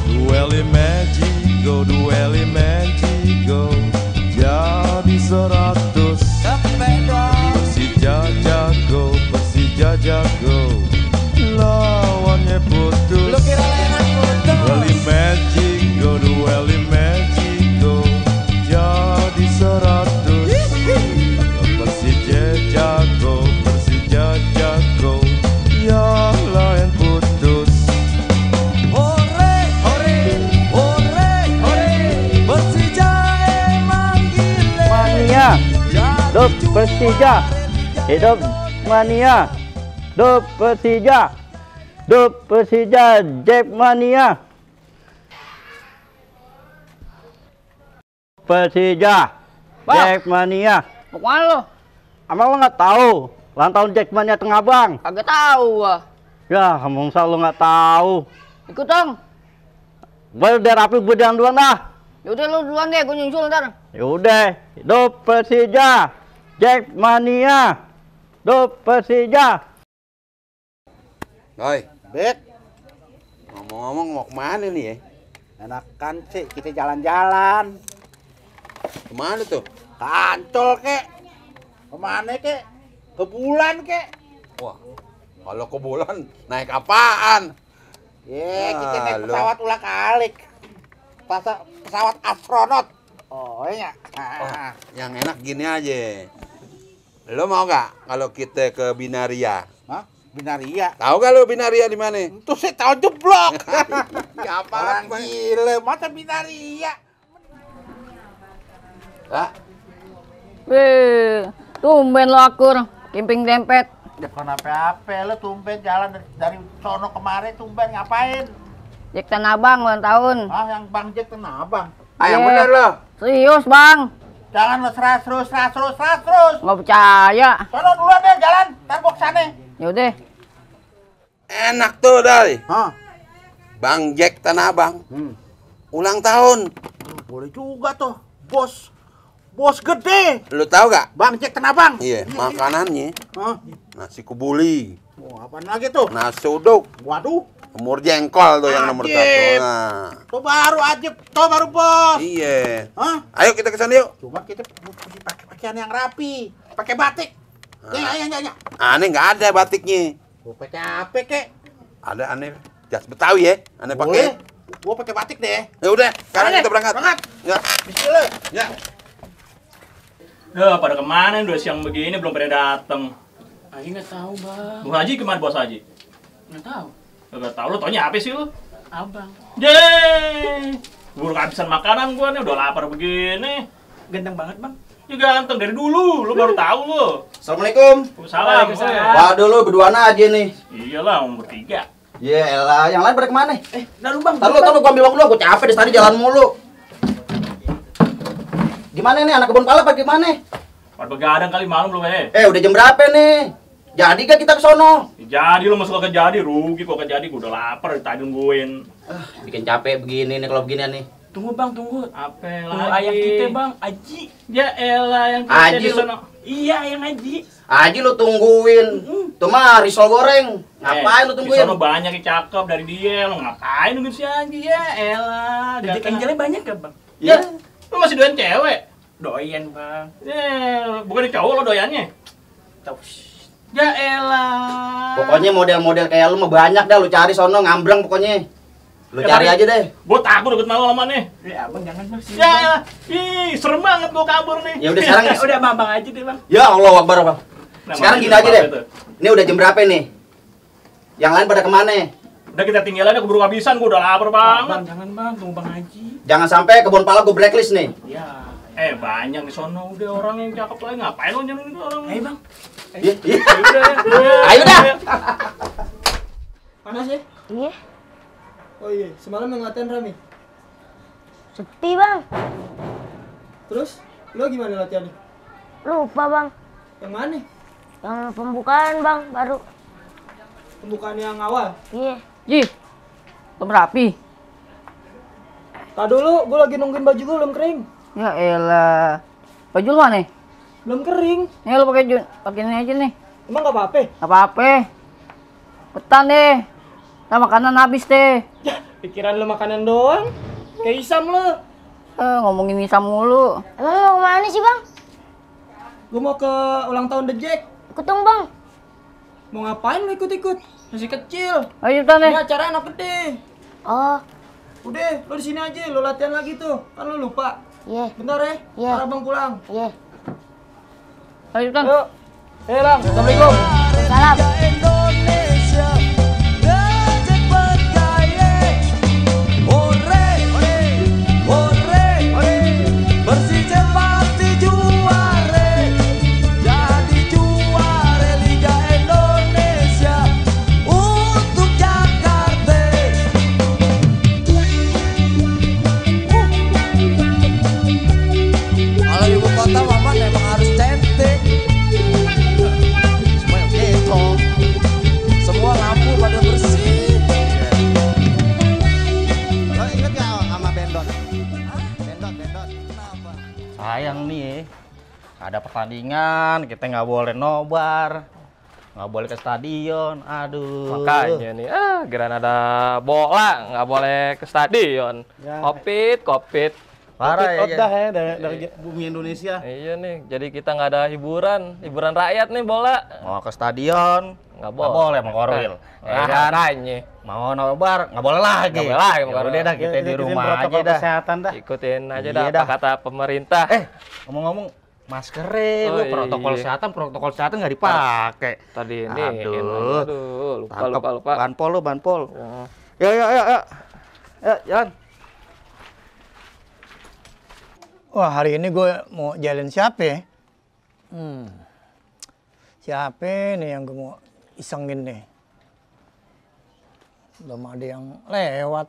Dueli Magigo, dueli Magigo, jadi 100. Persija jago, Persija jago, lawannya putus. Lu kira enak putus? Dueli Magigo, dueli Magigo, jadi 100. Persija jago, Persija jago, yang lain putus. Hore, hore, hore, hore, Persija emang gile. Mania, hidup Persija, hidup mania, hidup Persija, hidup Persija, Jackmania. Persija, Bang. Jackmania. Mau kemana lo? Emang lo nggak tahu ulang tahun Jackmania Tengah Bang? Kagak tahu gua. Ya, ngomong lo nggak tahu. Ikut dong. Gue udah rapi, gue jalan duluan dah. Yaudah lu duluan deh, gua nyusul ntar. Yaudah, hidup Persija, Jackmania, hidup Persija. Oi, Bek, ngomong-ngomong mau kemana nih ya? enakan sih kita jalan-jalan. Kemana tuh? Ke Ancol kek. Kemana kek? Ke Bulan kek. Wah, kalau ke bulan naik apaan? Kita naik Lu. pesawat ulang-alik. Pesawat astronot. Oh iya. Oh, yang enak gini aja. Lo mau gak kalau kita ke Binaria? Hah? Binaria. Tahu gak lo Binaria di mana? Itu sih tahu jeblok. Ya Orang gila, masa Binaria? Lah, Wih, tumben lo akur, kimping dempet. Bukan apa-apa, lu tumben jalan dari sono kemarin tumben ngapain? Jack Tanah Abang ulang tahun. Ah, yang Bang Jack kenapa Bang? yang Iya. bener lo. Serius bang, Jangan lu seras terus. nggak percaya. Sono duluan deh jalan, ntar gua kesana. Yaudah, Enak tuh Dai. Hah? Bang Jack Tanah Abang. Ulang tahun. Boleh juga tuh, bos. Bos gede. Lo tahu gak? Bang Jack kenapa Bang? Iya, makanannya Hah? nasi kebuli, Oh, apaan lagi tuh? nasi uduk, Waduh, semur jengkol tuh yang nomor 1. Ajib. Nah, tuh baru ajib, tuh baru bos. iya. Hah? Ayo kita ke sana yuk. Cuma kita mesti pakai pakaian yang rapi, pakai batik. Ya. Aneh nggak ada batiknya. Gua pakai apa kek? Ada aneh jas Betawi ya. Aneh Boleh. pakai. Gua pakai batik deh. Ya udah, sekarang Ayo, kita berangkat. berangkat. Ya. Bismillah. Ya. Pada kemana udah siang begini belum pada dateng. Aji nggak tahu bang. Bos Haji kemana Bos Haji? Nggak tahu. Gak tau, lu taunya apa sih lu? Abang. Yeay, buru kehabisan makanan gua nih, udah lapar begini. Ganteng banget bang. Ya ganteng dari dulu, lu baru tahu lu. Assalamualaikum. Salam. Waalaikumsalam. Waduh lu berduaan aja nih. Iyalah, umur 3. Yelah, yang lain pada kemana? Dah lu bang. Tahu gua ambil waktu lu, gua capek dari tadi jalan mulu. Gimana nih anak kebun pala apa gimana? Pada begadang kali malam belum Udah jam berapa nih? Jadi gak kita ke sono? Jadi lu masuk ke jadi, rugi kok ke jadi, gua udah lapar tadi nungguin. Bikin capek begini nih kalau beginian nih. Tunggu bang, tunggu. Apa Tunggu lagi? ayam kita bang, Aji. Ya elah yang Haji kita di lu. sono. Iya ayam Aji. Aji lu tungguin. Tuh mah risol goreng. Ngapain lu Di tungguin? sono banyak yang cakep dari dia, lu ngapain nungguin si Haji ya elah. Jadi gak angelnya banyak gak bang? Ya, lu masih doyan cewek? Doyan bang. Bukan cowok lo doyannya? Tahu. Ya elah. Pokoknya model-model kayak lu mah banyak dah, lu cari sono ngambrang pokoknya. Lu Ya, cari tapi- aja deh. Gua takut deket malu sama nih. Ya abang jangan bang. Sini, Ya bang. elah. Ih, serem banget gua kabur nih. Ya udah sekarang Udah bang aja deh bang. ya Allah Akbar, Bang. Nah, Sekarang makanya gini aja deh. apa itu? Ini udah jam berapa nih? Yang lain pada kemana? Udah kita tinggal aja keburu habisan, gua udah lapar Bang banget. jangan bang, tunggu bang Aji. Jangan sampai kebun pala gue blacklist nih. Ya. Banyak di sono udah orang yang cakep lagi, ngapain lo nyari itu orang? Ayo bang. Iya. Ya udah ya. Ayo dah. Panas ya? Iya, Oh iya, semalam yang latihan rame. sepi bang. Terus, lo gimana latihannya? Lupa bang. Yang mana? Yang pembukaan bang, baru. Pembukaan yang awal. Iya. Ji, belum rapi. Tak dulu, gue lagi nungguin baju gue belum kering. Ya elah. Baju lu mana? Belum kering. Nih lu pakai ini aja nih. Emang gak apa-apa? Gak apa-apa. Petan deh. Nah, makanan habis deh. Ya, pikiran lu makanan doang. Kayak Isam lu. Ngomongin Isam mulu. Emang mau kemana sih bang? Gue mau ke ulang tahun The Jack. Ikut dong bang. Mau ngapain lu ikut-ikut? Masih kecil. Ayo cepetan deh. Ini acara anak gede. Oh, Udah, lu di sini aja, lu latihan lagi tuh. Kan lu lupa. iya. Bentar ya. Iya. Ntar abang pulang. Iya. Ayo cepetan. Yuk. Lang. Assalamualaikum. Salam. Indonesia Dajak bergaya Hore, hore, Persija pasti juara Jadi juara Liga Indonesia Untuk Jakarta Kalau ibu kota mama memang harus cantik Semua yang gitu Semua lampu pada bersih Lo inget gak sama Bendot? Bendot Kenapa? Sayang nih, ada pertandingan, kita nggak boleh nobar, nggak boleh ke stadion. Aduh. Makanya nih, giliran ada bola nggak boleh ke stadion. Ya. Covid. Parah ya. Udah ya dari bumi Indonesia. Iya nih, jadi kita nggak ada hiburan rakyat nih bola. Mau ke stadion, Nggak nggak boleh mau korwil. Ya kan? Makanya. Mau nobar, nggak boleh lagi. Nggak boleh lagi mau Ya korwil. udah dah, kita di rumah aja dah. Kesehatan dah. Ikutin aja Iya dah dah. apa kata pemerintah. Ngomong-ngomong, masker Oh, lu protokol iya. kesehatan nggak dipakai. Tadi ini, Aduh. lupa. Banpol. Ya. Yuk. Jalan. Wah, hari ini gue mau jalan siapa ya? Siapa nih yang gue mau isengin nih? Belum ada yang lewat.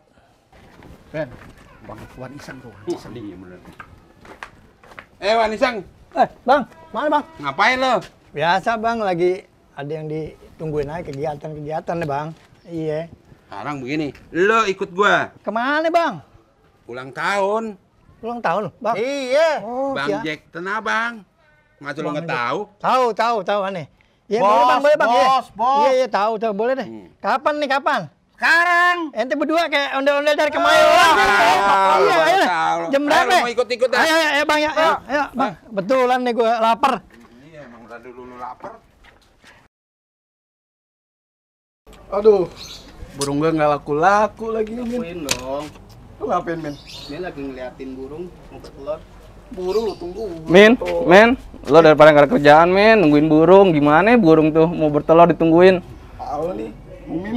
Ben, Wan Isang tuh. Wan Isang, Bang, mana bang? ngapain lo? Biasa bang, lagi ada yang ditungguin aja kegiatan-kegiatan nih bang. Iya. Sekarang begini, lo ikut gua Kemana bang? ulang tahun Ulang tahun, bang? Iya. Oh, Bang siap. Jack Tenabang. Masa lo Bang nggak Jack. tahu? Tahu aneh. Iya, Bos, boleh bang. bos, bos. Iya, tahu, boleh deh. Kapan nih, kapan? Sekarang. Ente berdua kayak ondel-ondel dari kemarin. Lo Iya, baru ayo. tahu. Jam Ayo, berapa? lo mau ikut-ikut dah? Ayo bang, ayo bang. Betulan nih gue lapar. Iya, emang udah dulu lo lapar. Aduh, burung gue nggak laku-laku lagi nih. Ngapain dong? Lu ngapain, men? Ini lagi ngeliatin burung mau bertelur. Burung lu tunggu. Men, lo daripada nggak ada kerjaan, men, nungguin burung, gimana ya burung tuh mau bertelur ditungguin? Tahu nih, Min.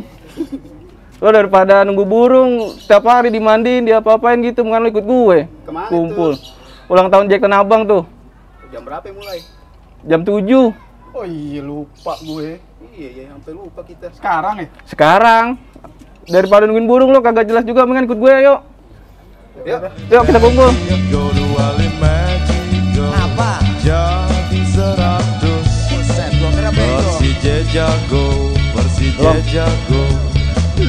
Lo daripada nunggu burung, setiap hari dimandiin, diapa-apain gitu, mendingan lo ikut gue. Kemana Kumpul. Ulang tahun Jack Tenabang tuh, Jam berapa mulai? jam 7. Oh iya, lupa gue. Iya, sampai lupa kita. Sekarang ya? Sekarang, daripada nungguin burung lo kagak jelas juga, mendingan ikut gue, yuk. Yuk kita kumpul. Go Wali Magico Apa? Jadi 100 Buset, gua kira bego. Persija jago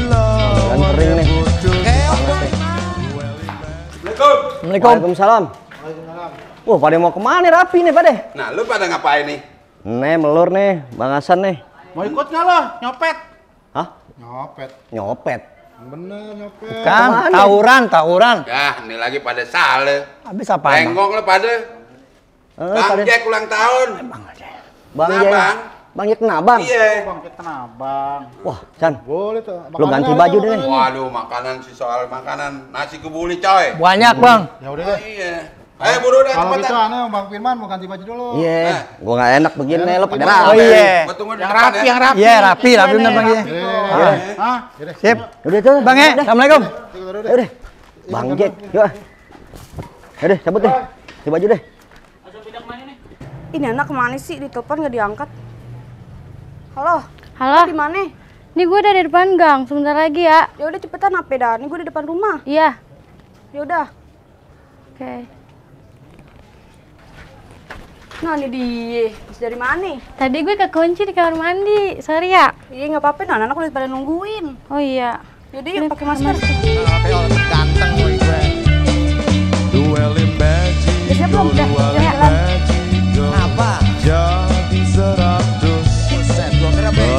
Lawan yang bodoh Assalamualaikum. Waalaikumsalam. Wah, pada mau kemana rapi nih, Pade? Nah, lu pada ngapain nih? Nih, melur nih, Bang Hasan nih. Mau ikut nggak lo? Nyopet. Hah? Nyopet. Nyopet. Bener nyopet. Kan, tawuran. Ya, ini lagi pada salah. Habis apa? Bang? Bengong lo pada. Bang Pade. Jack ulang tahun. Bang Nah, Jack. Bang. Bang Jack Tenabang. Iya. Bang kita nabang. Wah, San. Boleh tuh. Lu ganti baju deh. Waduh, makanan sih soal makanan. Nasi kebuli, coy. Banyak bang. Ya udah deh. Iya. Ayo buru dah Kalau gitu cepetan. aneh Bang Firman mau ganti baju dulu. Iya, gua nggak enak begini lo pada Oh rapi. iya. Gua tunggu di Yang depan rapi, ya. yang rapi. Iya, rapi bener bang. Iya. Hah? Yaudah. Sip. Udah tuh. Bang ya, assalamualaikum. Udah. Bang Jack, yuk. Udah, cabut deh. Ganti baju deh. Ini anak kemana sih? Ditelepon nggak diangkat. Halo. Halo. Di mana? Nih gue udah di depan gang, sebentar lagi ya. Ya udah cepetan apa dah? Nih gue di depan rumah. Iya. Ya udah. Oke. Nah, ini dia. Habis dari mana? Tadi gue kekunci di kamar mandi. Sorry ya. Iya, nggak apa-apa. Nah, anak udah pada nungguin. Oh iya. Yaudah, yuk pakai masker. Ganteng woy gue. Udah siap belum? Udah jalan. Apa? Jadi 100. Buset, gua kira bego.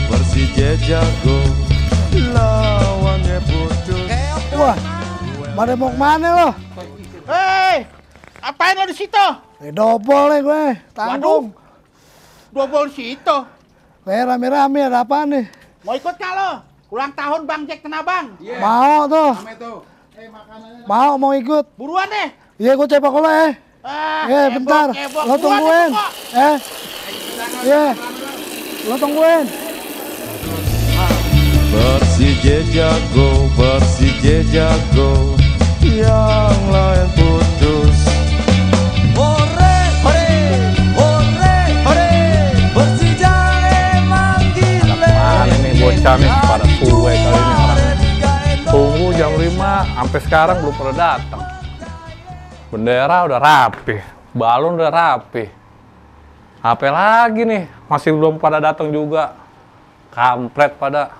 Persija jago, lawannya putus. Wah, pada mau kemana lo? Hei, apain lo di situ? Dobol nih gue, tanggung. Dobol situ. Rame-rame ada apa nih? Mau ikut nggak lo? Ulang tahun Bang Jack Tenabang. Mau tuh. Mau ikut. Buruan deh. Iya, gue cepak lo ya. Bentar. Lo tungguin. Iya. Lo tungguin. Persija jago, yang lain putus. Hore, hore, hore, hore, Persija emang gile. Mana nih bocah nih pada suwe kali ini orang. Tunggu jam 5, sampai sekarang belum pernah datang. Bendera udah rapi, balon udah rapi. Apa lagi nih? Masih belum pada datang juga. Kampret pada.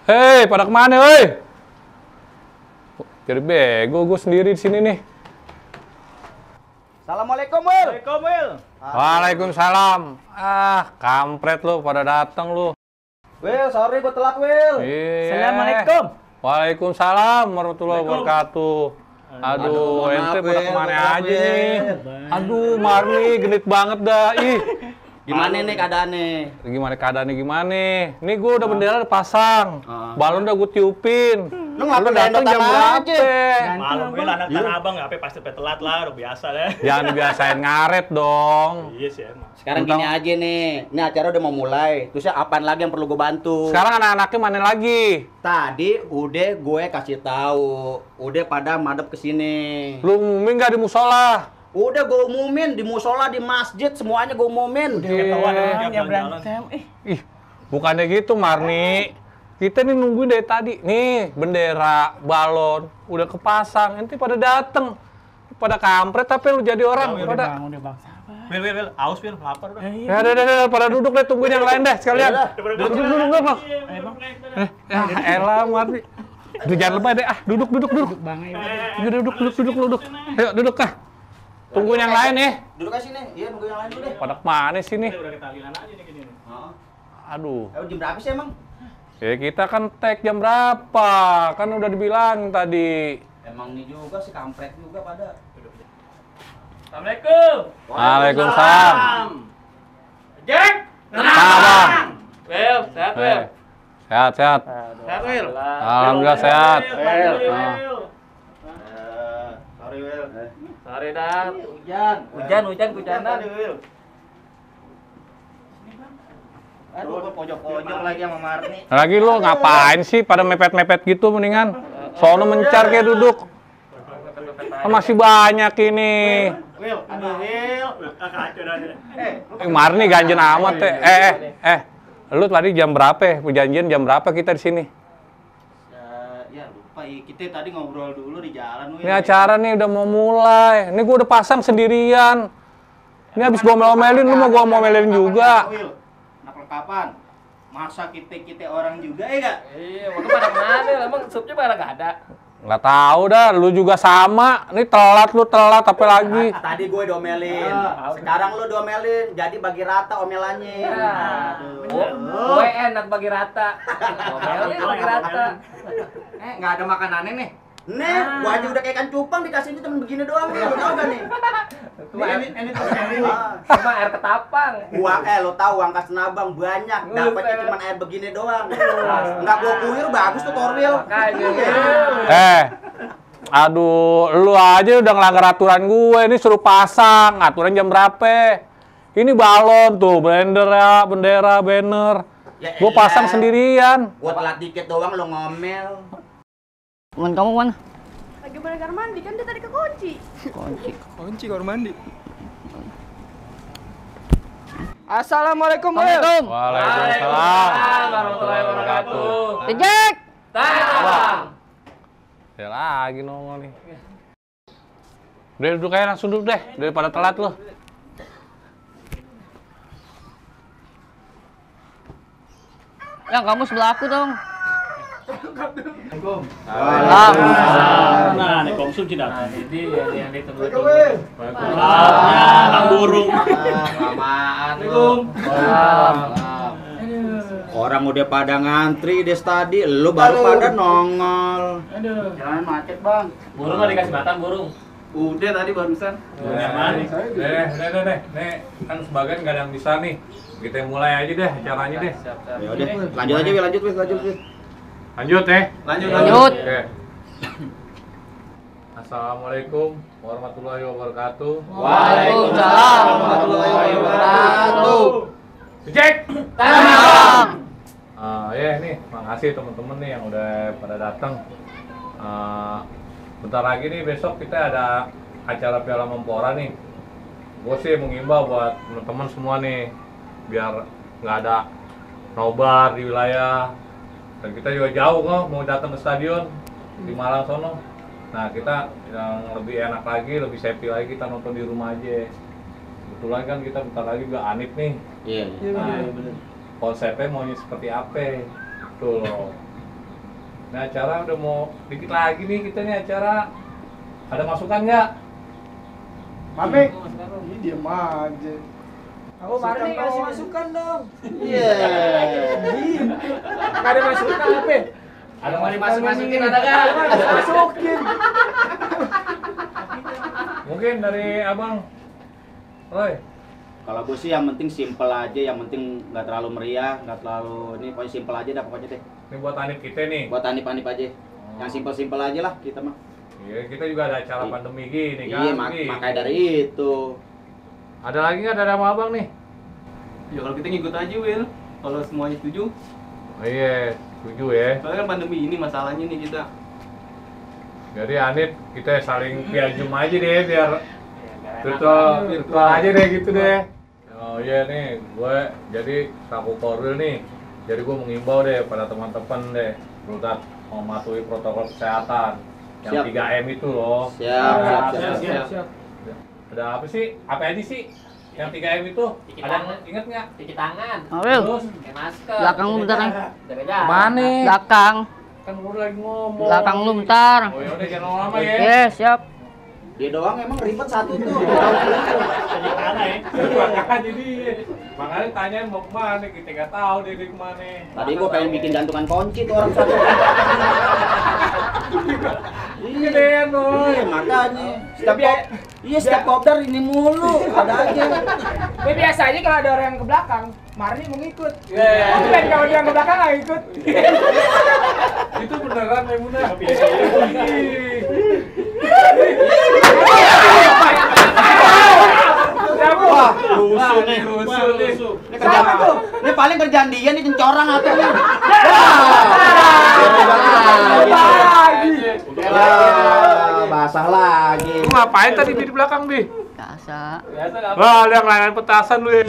Hei, pada kemana, woi? Jadi bego gue sendiri di sini nih. Assalamualaikum, Wil. Waalaikumsalam. Kampret lu, pada datang lu. Wil, sorry gue telat, Wil. Iya. Assalamualaikum. Waalaikumsalam warahmatullahi wabarakatuh. Aduh, ente pada kemana aja nih? Aduh, Marni, genit banget dah. Ih. Gimana nih keadaannya? Gimana? Nih gue udah bendera udah pasang. Balon udah gue tiupin. Lu ngapain datang jam berapa? Malam gue anak tanah abang, ngapain pasti telat lah, udah biasa deh. Jangan dibiasain ngaret dong. Iya sih emang. Sekarang gini aja nih, ini acara udah mau mulai. Terusnya apaan lagi yang perlu gue bantu? Sekarang anak-anaknya mana lagi? Tadi udah gue kasih tahu, udah pada madep ke sini. Lu umumin nggak di musola? Udah gue umumin di musola, di masjid, semuanya gue umumin. Yang berantem. Ih, bukannya gitu, Marni. Kita nih nungguin dari tadi. Nih, bendera, balon, udah kepasang. Nanti pada dateng. Pada kampret tapi lu jadi orang. Udah bang, Wil, aus Wil, lapar udah. Ya udah, pada duduk deh, tungguin yang lain deh sekalian. Duduk. Elah, Marni. Udah jangan lebay deh, duduk. Duduk. Ayo, duduk kah. Tungguin yang lain nih. Duduk aja sini. Iya, nunggu yang lain dulu deh. Pada kemana sih nih? Udah ketalilan aja nih gini nih. Aduh. Jam berapa sih emang? Ya kita kan tag jam berapa? Kan udah dibilang tadi. Emang nih juga sih kampret juga pada. Assalamualaikum. Waalaikumsalam. Jack. Bang. Wil, sehat Wil. Sehat. Sehat Wil. Alhamdulillah sehat. Sorry, Wil. Sorry dah. Hujanan. Aduh, gue pojok-pojok lagi sama Marni. Lagi lu ngapain sih pada mepet-mepet gitu mendingan? Sono mencar kayak duduk. Masih banyak ini. Wil, kacau dah. Marni ganjen amat teh. Lu tadi jam berapa? Perjanjian jam berapa kita di sini? Ya lupa, kita tadi ngobrol dulu di jalan. Ini acara nih udah mau mulai. Ini gua udah pasang sendirian. Ini habis gua ngomelin, lu mau gua ngomelin juga. Nak lengkapan. Masa kita orang juga ya gak? Iya, mau pada kemana? Emang supnya pada nggak ada. Nggak tahu dah, lu juga sama. Ini telat apa lagi? Tadi gue domelin. Sekarang lu domelin, jadi bagi rata omelannya. Gue enak bagi rata. Omelin bagi rata. Nggak ada makanannya nih. Nih, gua aja udah kayak ikan cupang dikasihnya cuma begini doang nih, lu tau gak nih? Ini Cuma air ketapang. Lo tau uang kas nabang banyak, dapatnya cuma air begini doang. Nggak gua kuyur bagus tuh Torwil. Aduh, lu aja udah ngelanggar aturan gue. Ini suruh pasang, aturan jam berapa? Ini balon tuh, bendera, banner. Gue pasang sendirian. Gua telat dikit doang lo ngomel. Teman kamu mana? Lagi pada kamar mandi, kan dia tadi kekunci. Kunci kamar mandi. Assalamualaikum, Wil. Waalaikumsalam warahmatullahi wabarakatuh. Jack. Bang. Ya lagi nongol nih. Udah duduk aja, langsung duduk deh, daripada telat lo. Yang kamu sebelah aku dong. Nah, nih konsumsi dah. Jadi yang ditunggu. Kang burung. Orang udah pada ngantri deh tadi, lu baru pada nongol. Jangan macet, Bang. Burung nggak dikasih makan burung. Udah tadi barusan. Deh. Nih, kan sebagian nggak ada yang bisa nih. Kita mulai aja deh acaranya deh. Ya udah, lanjut aja, lanjut. Lanjut ya. Lanjut. Oke. Assalamualaikum warahmatullahi wabarakatuh. Waalaikumsalam warahmatullahi wabarakatuh. Cek. Tenang. Ya nih, makasih teman-teman nih yang udah pada datang. Bentar lagi nih besok kita ada acara Piala Menpora nih. Gue sih mengimbau buat teman-teman semua nih biar nggak ada nobar di wilayah. Dan kita juga jauh kok mau datang ke stadion di Malang sono. Nah kita yang lebih enak lagi, lebih safety lagi kita nonton di rumah aja. Kebetulan kan kita bentar lagi juga Anip nih. Iya. Nah, konsepnya maunya seperti apa? Tuh loh. Nah acara udah mau dikit lagi nih kita nih acara. Ada masukan nggak? Mame, ini diem aja. Aku Marni kasih masukan dong. Iya. Gak ada masukan apa? Ada mau dimasukin ada nggak? Masukin. Mungkin dari abang, Roy. Kalau gue sih yang penting simple aja, yang penting nggak terlalu meriah, nggak terlalu ini, pokoknya simple aja dah pokoknya deh. Ini buat Anip kita nih. Buat Anip aja. Yang simple aja lah kita mah. Iya, kita juga ada acara pandemi gini kan. Iya, makanya dari itu. Ada lagi nggak dari abang nih? Ya kalau kita ngikut aja, Will. Kalau semuanya setuju. Oh iya, setuju ya. Soalnya kan pandemi ini masalahnya nih kita. Jadi Anip kita saling via Zoom aja deh biar virtual aja deh gitu deh. Oh iya nih, gue jadi Saku Korwil nih. Jadi gue mengimbau deh pada teman-teman deh, tetap mematuhi protokol kesehatan. Yang 3M itu loh. Siap. Ada apa sih? Apa aja sih? Yang 3M itu? Ada yang inget nggak? Cuci tangan. Awil. Terus Pakai masker. Belakang lu bentar nih. Beda. mana? Belakang. Kan gue lagi ngomong. Belakang lu bentar. Oh yaudah jangan lama ya. Oke, siap. Dia doang emang ribet satu tuh. Makanya makanya tanyain mau kemana, kita nggak tahu dia kemana. Tadi gua pengen bikin gantungan kunci tuh orang satu. Gedean boy. Makanya. Setiap kopdar ini mulu, ada aja. Tapi biasanya kalau ada orang yang ke belakang, Marni mau ngikut. Tapi kalau dia yang ke belakang nggak ikut. Itu beneran Maimunah. Wah, rusuh nih. Ini paling kerjaan dia nih cencorang atau nih. Basah lagi. Lu ngapain tadi di belakang, Bi? Biasa. Wah, ada yang layanan petasan lu ya.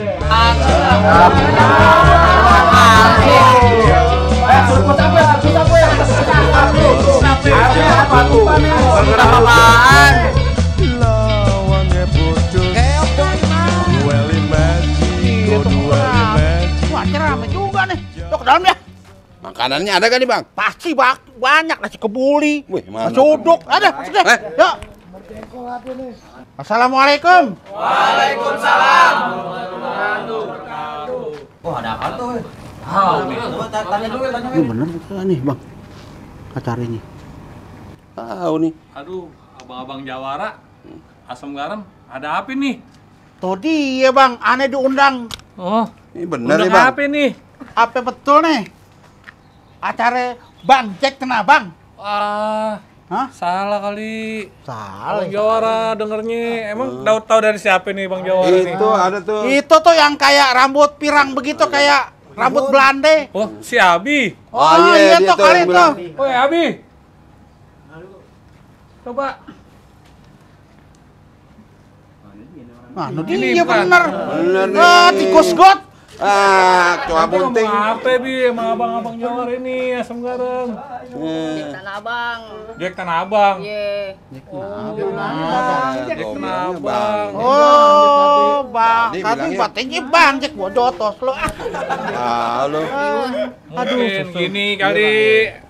Wah, rame juga nih. Yuk ke dalam ya. Makanannya ada kan nih bang? Pasti banyak nasi kebuli, Wih, mana? nasi uduk, ada. Sudah. Yuk. Assalamualaikum. Wah, ada apa tuh? Tanya dulu. Ini bener nih bang, acaranya. Tahu nih. Aduh, abang-abang Jawara, asam garam, ada apa nih? Tuh dia bang, aneh diundang. Oh, Ini bener nih undang bang. apa nih? Apa betul nih? Acara Bang Jack kena bang. Hah? Salah kali. Salah. Bang Jawara dengernya. Emang tahu dari siapa nih Bang Jawara nih? Itu ada tuh. Itu tuh yang kayak rambut pirang begitu, kayak rambut Belanda. Oh, si Abi. Oh iya, iya dia tuh tuh kali yang tuh. bilang. Oh, Abi. Coba. Nah, Ini dia bukan. bener. Bener nih. Ah, tikus got. Cuma bunting. Apa bi sama abang-abang Jawar ini asam garam. Tanah Abang. Jack Tanah Abang. Iya. Jack Tanah Abang. Oh, Bang. Tadi Tadi bilangnya- batinnya Bang, Jack gua jotos lo. Lu. Mungkin gini kali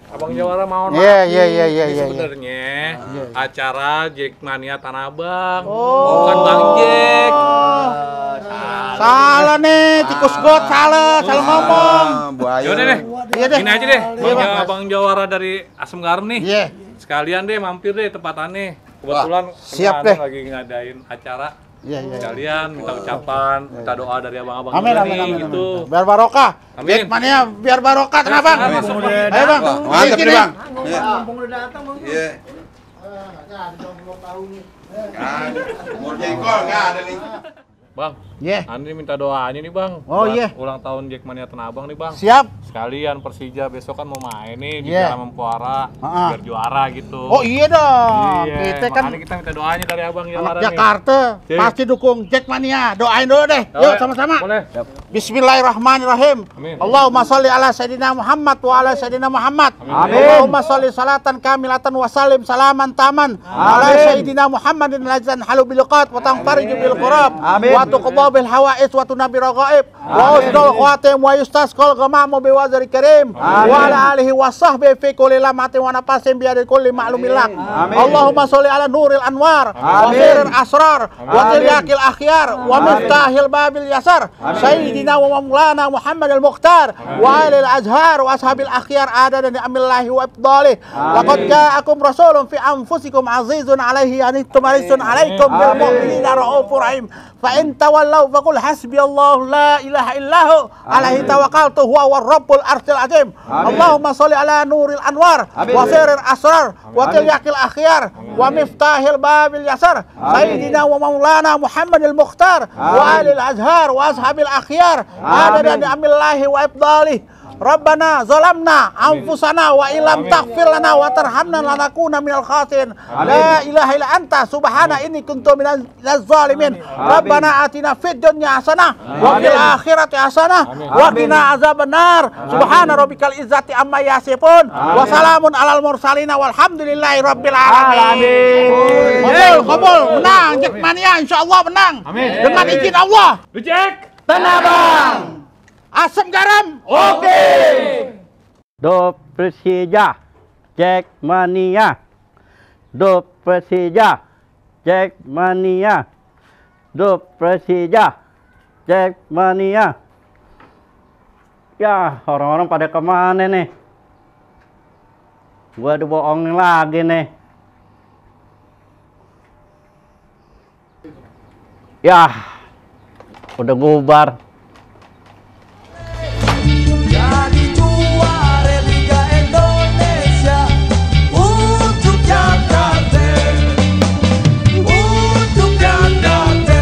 Abang Jawara mau Iya, nolak iya, nih. iya, iya, Ini iya. sebenarnya acara Jackmania Tanah Abang. Bukan Bang Jack. Salah nih, tikus got salah ngomong. Yaudah deh. Iya deh. Gini aja deh. Iya, Bang. Abang Jawara dari Asam Garam nih. Iya. Sekalian deh mampir deh tempatannya. Kebetulan siap Abang deh. lagi ngadain acara. Iya, iya. Sekalian minta ucapan, minta doa dari abang-abang Amin, juga amin, nih, amin, gitu. amin. Biar barokah. Amin. Jackmania biar barokah, tenang Bang. Amin. Ayo Bang. Mantap nih, Bang. Mumpung udah datang, Bang. Iya. Umur jengkol nggak ada nih. Bang, Iya. Andi minta doanya nih Bang. Oh, buat iya. Ulang tahun Jackmania Tanah Abang nih Bang. Siap. Sekalian Persija besok kan mau main nih di Iya. Piala Mempelai Ah. biar juara gitu. Oh iya dong. Iya, Kita kan makanya kita minta doanya dari Abang anak Jawara nih. Jakarta Iya. pasti dukung Jackmania. Doain dulu deh. Yuk sama-sama. Boleh. Bismillahirrahmanirrahim. Amin. Allahumma sholli ala sayyidina Muhammad wa ala sayyidina Muhammad. Amin. Allahumma sholli salatan kamilatan wa salim salaman taman ala sayyidina Muhammadin lazan halu bil qat wa tanfariju bil qurab Amin. wa tuqba bil hawais wa tunabi raghaib wa usdul khatim wa yustasqal ghamamu bi wazri karim wa ala alihi wa sahbihi fi kulli lamatin wa nafasin bi yadi kulli ma'lumin lak. Allahumma sholli ala nuril anwar wa sirril asrar wa tilyaqil akhyar wa miftahil babil yasar sayyidina wa maulana Muhammad al-Mukhtar wa alil azhar wa ashabil akhyar adada ni'amillahi wa ibdalih. Laqad ja'akum rasulun fi anfusikum azizun alaihi anittum harisun alaikum bil mu'minina raufur rahim. Fa in tawallaw faqul hasbiyallahu la ilaha illahu alaihi tawakkaltu huwa war-rabbul arsyil azim. Allahumma sholli ala nuril anwar wa sirril asrar wa tilyaqil akhyar wa miftahil babil yasar sayyidina wa maulana Muhammad al-Mukhtar wa alil azhar wa ashabil akhyar adada ni'amillahi wa ibdalih. Rabbana zalamna anfusana wa illam taghfir lana wa tarhamna lanakuna minal khasirin. La ilaha illa anta subhana inni kuntu minaz zalimin. Rabbana atina fid dunya hasanah wa fil akhirati hasanah wa qina azabannar. Subhana rabbikal izzati amma yasifun wa salamun alal mursalin walhamdulillahi rabbil alamin. Kabul, menang Jackmania insyaallah menang. Dengan izin Allah. Jack Tanah Abang. Asam garam. Oke. Do Persija, Jackmania. Do Persija, Jackmania. Do Persija, Jackmania. Ya, orang-orang pada kemana nih? Gua dibohongin lagi nih. Ya, udah bubar. Jadi juara Liga Indonesia untuk Jakarta, untuk Jakarta,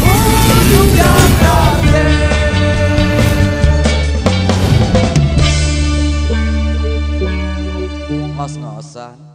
untuk Jakarta. Ngos-ngosan